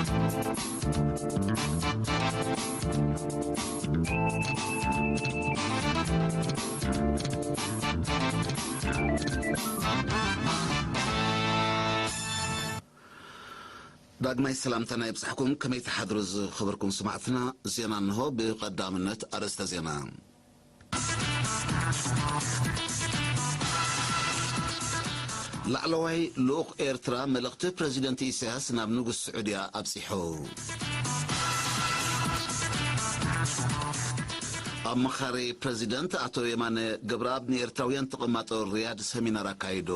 ዳግማይ ሰላምታና ይብጻሕኩም። ከመይ ትሓድሩ ዝኸበርኩም ሰማዕትና? ዜና እንሆ። ብቐዳምነት ኣርእስተ ዜና። ላዕለዋይ ልኡኽ ኤርትራ መልእኽቲ ፕረዚደንት ኢሳያስ ናብ ንጉስ ስዑድያ ኣብጺሑ። ኣማኻሪ ፕረዚደንት ኣቶ የማነ ገብረኣብ ንኤርትራውያን ተቐማጦ ሪያድ ሰሚናር ኣካይዱ።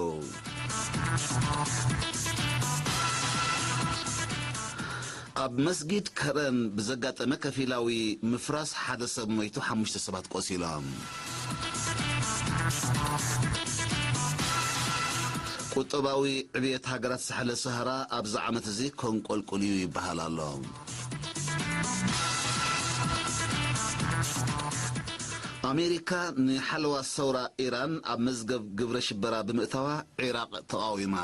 ኣብ መስጊድ ከረን ብዘጋጠመ ከፊላዊ ምፍራስ ሓደ ሰብ ሞይቱ፣ ሓሙሽተ ሰባት ቆሲሎም። ቁጠባዊ ዕብየት ሃገራት ሳሕለ ሰሃራ ኣብዚ ዓመት እዚ ከንቆልቁል እዩ ይበሃል ኣሎ። ኣሜሪካ ንሓለዋ ሰውራ ኢራን ኣብ መዝገብ ግብረ ሽበራ ብምእታዋ ዒራቕ ተቓዊማ።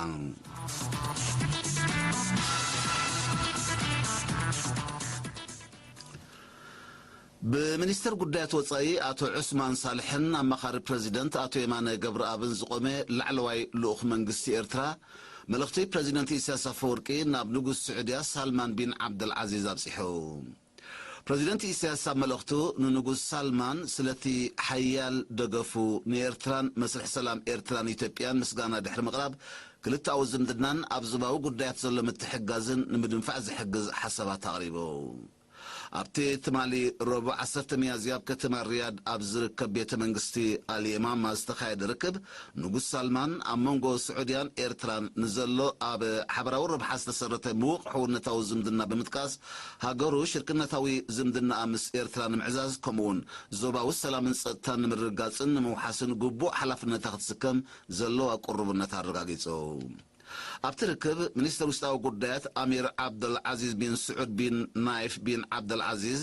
ብሚኒስተር ጉዳያት ወጻኢ ኣቶ ዑስማን ሳልሕን ኣማኻሪ ፕረዚደንት ኣቶ የማነ ገብረኣብን ዝቖመ ላዕለዋይ ልኡኽ መንግስቲ ኤርትራ፣ መልእኽቲ ፕረዚደንት ኢሳያስ ኣፈወርቂ ናብ ንጉስ ስዑድያ ሳልማን ቢን ዓብደልዓዚዝ ኣብጺሑ። ፕረዚደንት ኢሳያስ ኣብ መልእኽቱ፣ ንንጉስ ሳልማን ስለቲ ሓያል ደገፉ ንኤርትራን መስርሕ ሰላም ኤርትራን ኢትዮጵያን ምስጋና ድሕሪ ምቕራብ፣ ክልተኣዊ ዝምድናን ኣብ ዞባዊ ጉዳያት ዘሎ ምትሕግጋዝን ንምድንፋዕ ዝሕግዝ ሓሳባት ኣቕሪቡ። ኣብቲ ትማሊ ረቡዕ ዓሰርተ ሚያዝያ ኣብ ከተማ ሪያድ ኣብ ዝርከብ ቤተ መንግስቲ ኣልየማማ ዝተኻየደ ርክብ፣ ንጉስ ሳልማን ኣብ መንጎ ስዑድያን ኤርትራን ንዘሎ ኣብ ሓበራዊ ረብሓ ዝተሰረተ ምዉቕ ሕውነታዊ ዝምድና ብምጥቃስ፣ ሃገሩ ሽርክነታዊ ዝምድናኣ ምስ ኤርትራ ንምዕዛዝ፣ ከምኡ'ውን ዞባዊ ሰላምን ጸጥታን ንምርግጋጽን ንምውሓስን ግቡእ ሓላፍነታ ክትስከም ዘለዋ ቅሩብነት ኣረጋጊጹ። ኣብቲ ርክብ፣ ሚኒስተር ውሽጣዊ ጉዳያት ኣሚር ዓብደልዓዚዝ ቢን ስዑድ ቢን ናይፍ ቢን ዓብደልዓዚዝ፣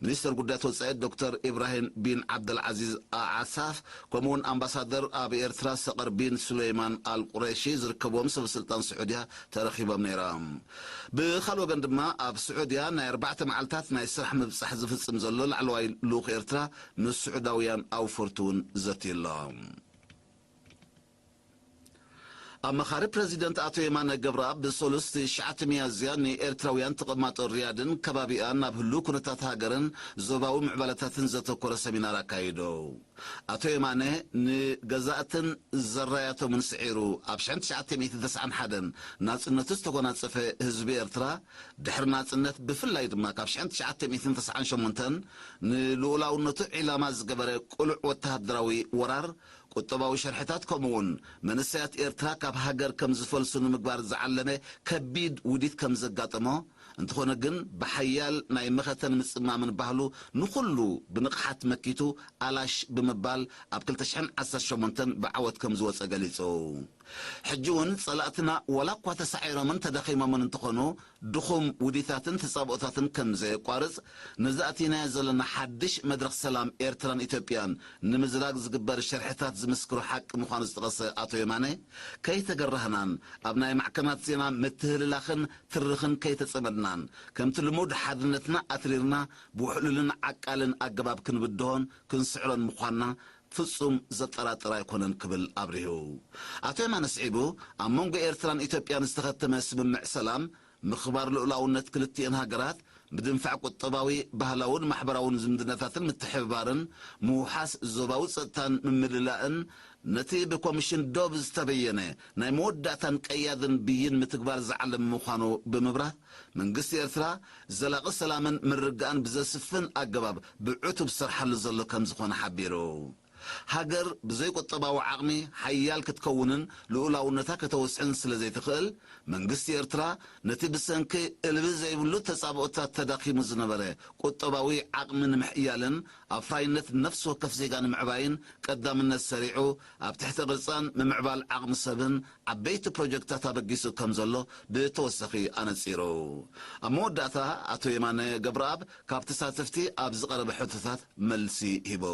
ሚኒስተር ጉዳያት ወጻኢ ዶክተር ኢብራሂም ቢን ዓብደልዓዚዝ ኣዓሳፍ፣ ከምኡ'ውን ኣምባሳደር ኣብ ኤርትራ ሰቐር ቢን ሱለይማን ኣል ቁረይሺ ዝርከብዎም ሰብ ስልጣን ስዑድያ ተረኺቦም ነይሮም። ብኻልእ ወገን ድማ፣ ኣብ ስዑድያ ናይ ኣርባዕተ መዓልታት ናይ ስራሕ ምብጻሕ ዝፍጽም ዘሎ ላዕለዋይ ልኡኽ ኤርትራ ምስ ስዑዳውያን ኣውፈርቱ እውን ዘትዩ ኣሎ። ኣማኻሪ ፕረዚደንት ኣቶ የማነ ገብረኣብ ብሰሉስ ትሽዓተ ሚያዝያ ንኤርትራውያን ተቐማጦ ሪያድን ከባቢኣን ናብ ህሉው ኩነታት ሃገርን ዞባዊ ምዕባለታትን ዘተኮረ ሰሚናር ኣካይዱ። ኣቶ የማነ ንገዛእትን ዘራያቶምን ስዒሩ ኣብ ሽሕን ትሽዓተ ሚእትን ተስዓን ሓደን ናጽነቱ ዝተጎናጸፈ ህዝቢ ኤርትራ፣ ድሕሪ ናጽነት ብፍላይ ድማ ካብ ሽሕን ትሽዓተ ሚእትን ተስዓን ሸሞንተን ንልኡላውነቱ ዒላማ ዝገበረ ቅሉዕ ወተሃደራዊ ወራር፣ ቁጠባዊ ሸርሕታት ከምኡ'ውን መንእሰያት ኤርትራ ካብ ሃገር ከም ዝፈልሱ ንምግባር ዝዓለመ ከቢድ ውዲት ከም ዘጋጠሞ፣ እንተኾነ ግን ብሓያል ናይ መኸተን ምጽማምን ባህሉ ንኹሉ ብንቕሓት መኪቱ ኣላሽ ብምባል ኣብ ክልተ ሽሕን ዓሰርተ ሸሞንተን ብዓወት ከም ዝወጸ ገሊጹ። ሕጂ እውን ጸላእትና ዋላ እኳ ተሳዒሮምን ተዳኺሞምን እንተኾኑ፣ ድኹም ውዲታትን ተጻብኦታትን ከም ዘየቋርጽ፣ ነዚ ኣቲናዮ ዘለና ሓድሽ መድረኽ ሰላም ኤርትራን ኢትዮጵያን ንምዝራግ ዝግበር ሸርሕታት ዝምስክሮ ሓቂ ምዃኑ ዝጠቐሰ ኣቶ የማነ፣ ከይተገራህናን ኣብ ናይ ማዕከናት ዜና ምትህልላኽን ትርኽን ከይተጸመድናን፣ ከምቲ ልሙድ ሓድነትና ኣትሪርና ብውሕሉልን ዓቃልን ኣገባብ ክንብድሆን ክንስዕሮን ምዃንና ፍጹም ዘጠራጥር ኣይኮነን ክብል ኣብሪሁ። ኣቶ የማነ ስዒቡ፣ ኣብ መንጎ ኤርትራን ኢትዮጵያን ዝተኸተመ ስምምዕ ሰላም፣ ምኽባር ልኡላውነት ክልቲኤን ሃገራት፣ ምድንፋዕ ቁጠባዊ፣ ባህላውን ማሕበራውን ዝምድናታትን ምትሕብባርን፣ ምውሓስ ዞባዊ ጸጥታን ምምልላእን፣ ነቲ ብኮሚሽን ዶብ ዝተበየነ ናይ መወዳእታን ቀያድን ብይን ምትግባር ዝዓለመ ምዃኑ ብምብራህ፣ መንግስቲ ኤርትራ ዘላቒ ሰላምን ምርግጋእን ብዘስፍን ኣገባብ ብዕቱብ ዝሰርሓሉ ዘሎ ከም ዝኾነ ሓቢሩ። ሃገር ብዘይ ቁጠባዊ ዓቕሚ ሓያል ክትከውንን ልኡላውነታ ከተወስዕን ስለ ዘይትኽእል፣ መንግስቲ ኤርትራ ነቲ ብሰንኪ እልቢ ዘይብሉ ተጻብኦታት ተዳኺሙ ዝነበረ ቁጠባዊ ዓቕሚ ንምሕያልን ኣፍራይነት ነፍሲ ወከፍ ዜጋ ንምዕባይን ቀዳምነት ሰሪዑ፣ ኣብ ትሕተ ቅርጻን ምምዕባል ዓቕሚ ሰብን ዓበይቲ ፕሮጀክታት ኣበጊሱ ከም ዘሎ ብተወሳኺ ኣነጺሩ። ኣብ መወዳእታ ኣቶ የማነ ገብረኣብ ካብ ተሳተፍቲ ኣብ ዝቐረበ ሕቶታት መልሲ ሂቡ።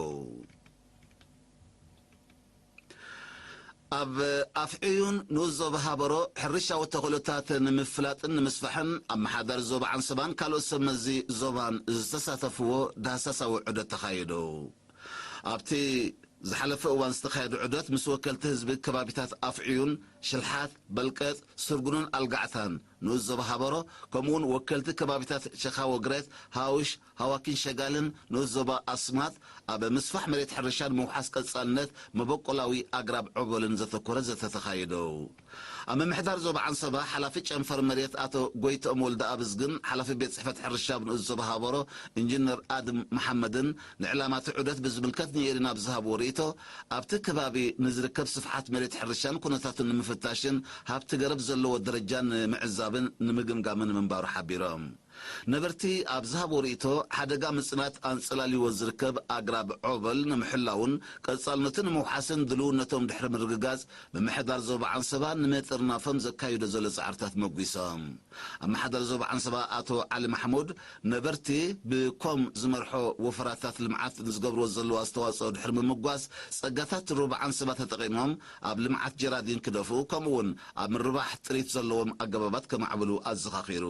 ኣብ ኣፍዕዩን ንኡስ ዞባ ሃበሮ ሕርሻዊ ተኽእሎታት ንምፍላጥን ንምስፋሕን ኣመሓዳሪ ዞባ ዓንሰባን ካልኦት ሰብ መዚ ዞባን ዝተሳተፍዎ ዳህሳሳዊ ዑደት ተኻይዱ። ኣብቲ ዝሓለፈ እዋን ዝተኻየደ ዑደት ምስ ወከልቲ ህዝቢ ከባቢታት ኣፍዕዩን፣ ሽልሓት፣ በልቀጥ፣ ስርጉንን ኣልጋዕታን፣ ንኡስ ዞባ ሃበሮ፣ ከምኡውን ወከልቲ ከባቢታት ሸኻ ወግረት፣ ሃውሽ፣ ሃዋኪን ሸጋልን ንኡስ ዞባ ኣስማት ኣብ ምስፋሕ መሬት ሕርሻን ምውሓስ ቀጻልነት መበቆላዊ ኣግራብ ዖቦልን ዘተኮረ ዘተ ተኻይዱ። ኣብ ምምሕዳር ዞባ ዓንሰባ ሓላፊ ጨንፈር መሬት ኣቶ ጎይትኦም ወልደኣብስ ግን ሓላፊ ቤት ጽሕፈት ሕርሻ ብንኡስ ዞባ ሃበሮ ኢንጂነር ኣድም መሓመድን ንዕላማቲ ዑደት ብዝምልከት ንኤሪና ኣብ ዝሃብዎ ርእይቶ ኣብቲ ከባቢ ንዝርከብ ስፍሓት መሬት ሕርሻን ኩነታቱን ንምፍታሽን ሃብቲ ገረብ ዘለዎ ደረጃ ንምዕዛብን ንምግምጋምን ምንባሩ ሓቢሮም። ነበርቲ ኣብ ዝሃቦ ርእይቶ፣ ሓደጋ ምጽናት ኣንጸላልይዎ ዝርከብ ኣግራብ ዖበል ንምሕላውን ቀጻልነቱ ንምውሓስን ድልውነቶም ድሕሪ ምርግጋጽ፣ ምምሕዳር ዞባ ዓንሰባ ንምጥርናፎም ዘካይዶ ዘሎ ጻዕርታት መጒሶም። ኣመሓዳሪ ዞባ ዓንሰባ ኣቶ ዓሊ ማሕሙድ፣ ነበርቲ ብኮም ዝመርሖ ወፈራታት ልምዓት ንዝገብርዎ ዘለዉ ኣስተዋጽኦ ድሕሪ ምምጓስ፣ ጸጋታት ሩባ ዓንሰባ ተጠቒሞም ኣብ ልምዓት ጀራዲን ክደፍኡ፣ ከምኡውን ኣብ ምርባሕ ጥሪት ዘለዎም ኣገባባት ከማዕብሉ ኣዘኻኺሩ።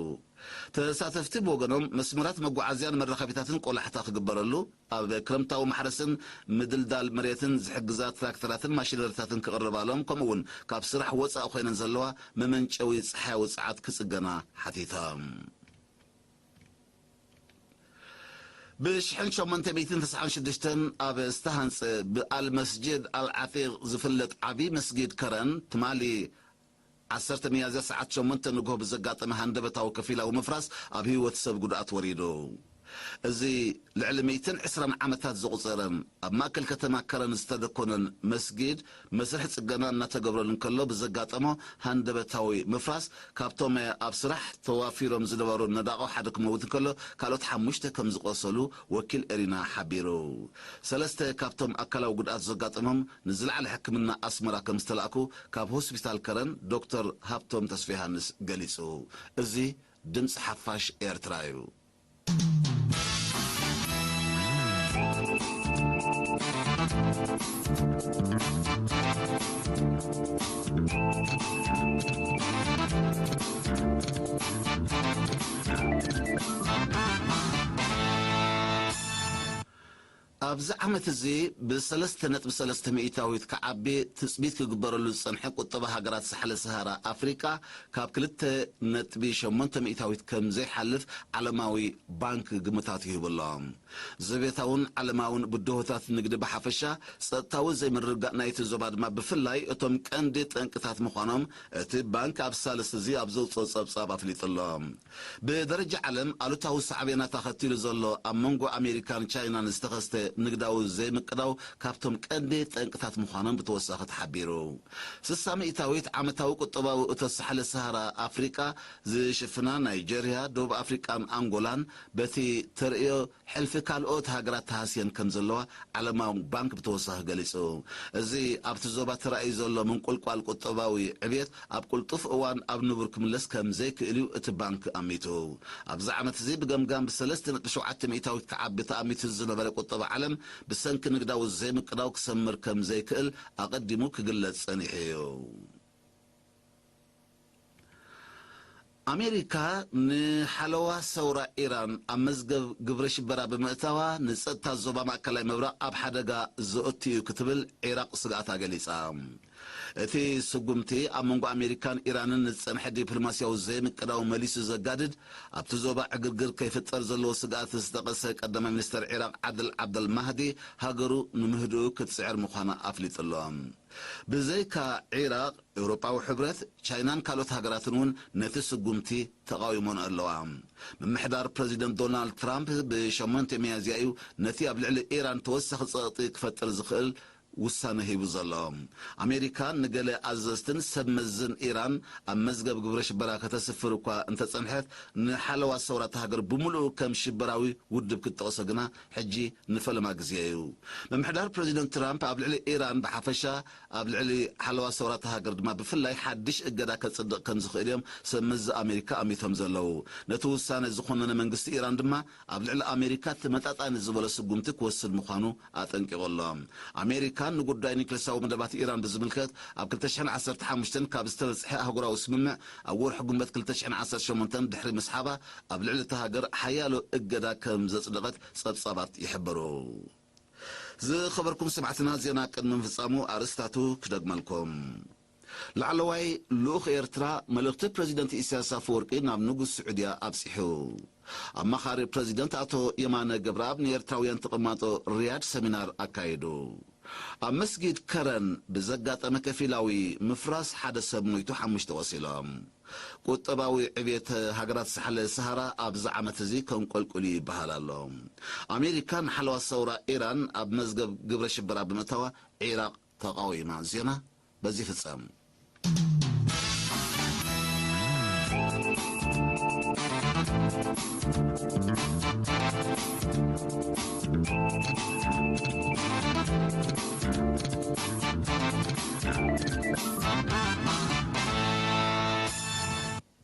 ተሳተፍቲ ብወገኖም መስመራት መጓዓዝያን መራኸቢታትን ቆላሕታ ክግበረሉ፣ ኣብ ክረምታዊ ማሕረስን ምድልዳል መሬትን ዝሕግዛ ትራክተራትን ማሽነሪታትን ክቕርባሎም፣ ከምኡውን ካብ ስራሕ ወጻኢ ኮይነን ዘለዋ መመንጨዊ ጸሓያዊ ጸዓት ክጽገና ሓቲቶም። ብሽሕን ሸሞንተ ሚእትን ተስዓን ሽዱሽተን ኣብ ዝተሃንጸ ብኣል መስጅድ ኣል ዓቲቕ ዝፍለጥ ዓቢ መስጊድ ከረን ትማሊ ዓሰርተ ሚያዝያ ሰዓት ሸሞንተ ንግሆ ብዘጋጠመ ሃንደበታዊ ከፊላዊ ምፍራስ ኣብ ህይወት ሰብ ጉድኣት ወሪዱ። እዚ ልዕሊ ሚእትን ዕስራን ዓመታት ዘቑጸረን ኣብ ማእከል ከተማ ከረን ዝተደኮነን መስጊድ መስርሕ ጽገና እናተገብረሉ እንከሎ ብዘጋጠሞ ሃንደበታዊ ምፍራስ ካብቶም ኣብ ስራሕ ተዋፊሮም ዝነበሩ ነዳቑ ሓደ ክመውት እንከሎ ካልኦት ሓሙሽተ ከም ዝቖሰሉ ወኪል ኤሪና ሓቢሩ። ሰለስተ ካብቶም ኣካላዊ ጉድኣት ዘጋጠሞም ንዝለዓለ ሕክምና ኣስመራ ከም ዝተላእኩ ካብ ሆስፒታል ከረን ዶክተር ሃብቶም ተስፋ ዮሃንስ ገሊጹ። እዚ ድምጺ ሓፋሽ ኤርትራ እዩ። ኣብዚ ዓመት እዚ ብሰለስተ ነጥቢ ሰለስተ ሚእታዊት ክዓቢ ትጽቢት ክግበረሉ ዝጸንሐ ቁጠባ ሃገራት ሳሕለ ሰሃራ ኣፍሪቃ ካብ ክልተ ነጥቢ ሸሞንተ ሚእታዊት ከም ዘይሓልፍ ዓለማዊ ባንክ ግምታት ይህቡ ኣሎ። ዘቤታውን ዓለማውን ብድሆታት ንግዲ ብሓፈሻ፣ ጸጥታዊ ዘይምርግጋእ ናይቲ ዞባ ድማ ብፍላይ እቶም ቀንዲ ጠንቅታት ምዃኖም እቲ ባንክ ኣብ ሳልስቲ እዚ ኣብ ዘውጽኦ ጸብጻብ ኣፍሊጡ ኣሎ። ብደረጃ ዓለም ኣሉታዊ ሳዕቤናት ኣኸቲሉ ዘሎ ኣብ መንጎ ኣሜሪካን ቻይናን ዝተኸስተ ንግዳዊ ዘይምቅዳው ካብቶም ቀንዲ ጠንቅታት ምዃኖም ብተወሳኺ ተሓቢሩ። ስሳ ሚእታዊት ዓመታዊ ቁጠባዊ እቶት ሳሕለ ሰሃራ ኣፍሪቃ ዝሽፍና ናይጀርያ፣ ደቡብ ኣፍሪቃን ኣንጎላን በቲ ተርእዮ ሕልፊ ካልኦት ሃገራት ተሃስየን ከም ዘለዋ ዓለማዊ ባንክ ብተወሳኺ ገሊጹ። እዚ ኣብቲ ዞባ ተራእዩ ዘሎ ምንቁልቋል ቁጠባዊ ዕብየት ኣብ ቅልጡፍ እዋን ኣብ ንቡር ክምለስ ከም ዘይክእል እዩ እቲ ባንክ ኣሚቱ። ኣብዚ ዓመት እዚ ብገምጋም ብሰለስተ ነጥቢ ሸውዓተ ሚእታዊት ክዓቢ ተኣሚቱ ዝነበረ ቁጠባ ዓለም ብሰንኪ ንግዳዊ ዘይምቅዳው ክሰምር ከም ዘይክእል ኣቐዲሙ ክግለጽ ጸኒሑ እዩ። ኣሜሪካ ንሓለዋ ሰውራ ኢራን ኣብ መዝገብ ግብረ ሽበራ ብምእታዋ፣ ንጸጥታ ዞባ ማእከላይ ምብራቕ ኣብ ሓደጋ ዘእቱ እዩ ክትብል ዒራቕ ስግኣታ ገሊጻ። እቲ ስጉምቲ ኣብ መንጎ ኣሜሪካን ኢራንን ንዝጸንሐ ዲፕሎማስያዊ ዘይምቅዳው መሊሱ ዘጋድድ፣ ኣብቲ ዞባ ዕግርግር ከይፍጠር ዘለዎ ስግኣት ዝጠቐሰ ቀዳማይ ሚኒስተር ዒራቕ ዓድል ዓብደል ማህዲ፣ ሃገሩ ንምህድኡ ክትጽዕር ምዃና ኣፍሊጡ ኣሎ። ብዘይካ ዒራቕ፣ ኤውሮጳዊ ሕብረት፣ ቻይናን ካልኦት ሃገራትን እውን ነቲ ስጉምቲ ተቓዊሞን ኣለዋ። ምምሕዳር ፕረዚደንት ዶናልድ ትራምፕ ብሸሞንተ ሚያዝያ እዩ ነቲ ኣብ ልዕሊ ኢራን ተወሳኺ ጸቕጢ ክፈጥር ዝኽእል ውሳነ ሂቡ ዘሎ። ኣሜሪካ ንገለ ኣዘዝትን ሰብ መዝን ኢራን ኣብ መዝገብ ግብረ ሽበራ ከተስፍር እኳ እንተጸንሐት፣ ንሓለዋ ሰውራ እታ ሃገር ብምሉኡ ከም ሽበራዊ ውድብ ክትጠቕሶ ግና ሕጂ ንፈለማ ግዜ እዩ። ምምሕዳር ፕረዚደንት ትራምፕ ኣብ ልዕሊ ኢራን ብሓፈሻ፣ ኣብ ልዕሊ ሓለዋ ሰውራ እታ ሃገር ድማ ብፍላይ ሓድሽ እገዳ ከጽድቕ ከም ዝኽእል እዮም ሰብ መዚ ኣሜሪካ ኣሚቶም ዘለዉ። ነቲ ውሳነ ዝኾነነ መንግስቲ ኢራን ድማ ኣብ ልዕሊ ኣሜሪካ ተመጣጣኒ ዝበለ ስጉምቲ ክወስድ ምዃኑ ኣጠንቂቑ ኣሎ። ኣሜሪካ ንጉዳይ ኒክለሳዊ መደባት ኢራን ብዝምልከት ኣብ ክልተ ሽሕን ዓሰርተ ሓሙሽተን ካብ ዝተበጽሐ ኣህጉራዊ ስምምዕ ኣብ ወርሒ ጉንበት ክልተ ሽሕን ዓሰርተ ሸሞንተን ድሕሪ ምስሓባ ኣብ ልዕሊ እታ ሃገር ሓያሎ እገዳ ከም ዘጽደቐት ጸብጻባት ይሕብሩ። ዝኸበርኩም ሰማዕትና፣ ዜና ቅድሚ ምፍጻሙ ኣርእስታቱ ክደግመልኩም። ላዕለዋይ ልኡኽ ኤርትራ መልእኽቲ ፕረዚደንት ኢሳያስ ኣፈወርቂ ናብ ንጉስ ስዑድያ ኣብጺሑ። ኣማኻሪ ፕረዚደንት ኣቶ የማነ ገብረኣብ ንኤርትራውያን ተቐማጦ ሪያድ ሰሚናር ኣካየዱ። ኣብ መስጊድ ከረን ብዘጋጠመ ከፊላዊ ምፍራስ ሓደ ሰብ ሞይቱ፣ ሓሙሽተ ቆሲሎም። ቁጠባዊ ዕብየት ሃገራት ሳሕለ ሰሃራ ኣብዚ ዓመት እዚ ከንቆልቁል ይበሃል ኣሎ። ኣሜሪካ ንሓለዋ ሰውራ ኢራን ኣብ መዝገብ ግብረ ሽበራ ብምእታዋ፣ ዒራቕ ተቓዊማ። ዜና በዚ ይፍጸም።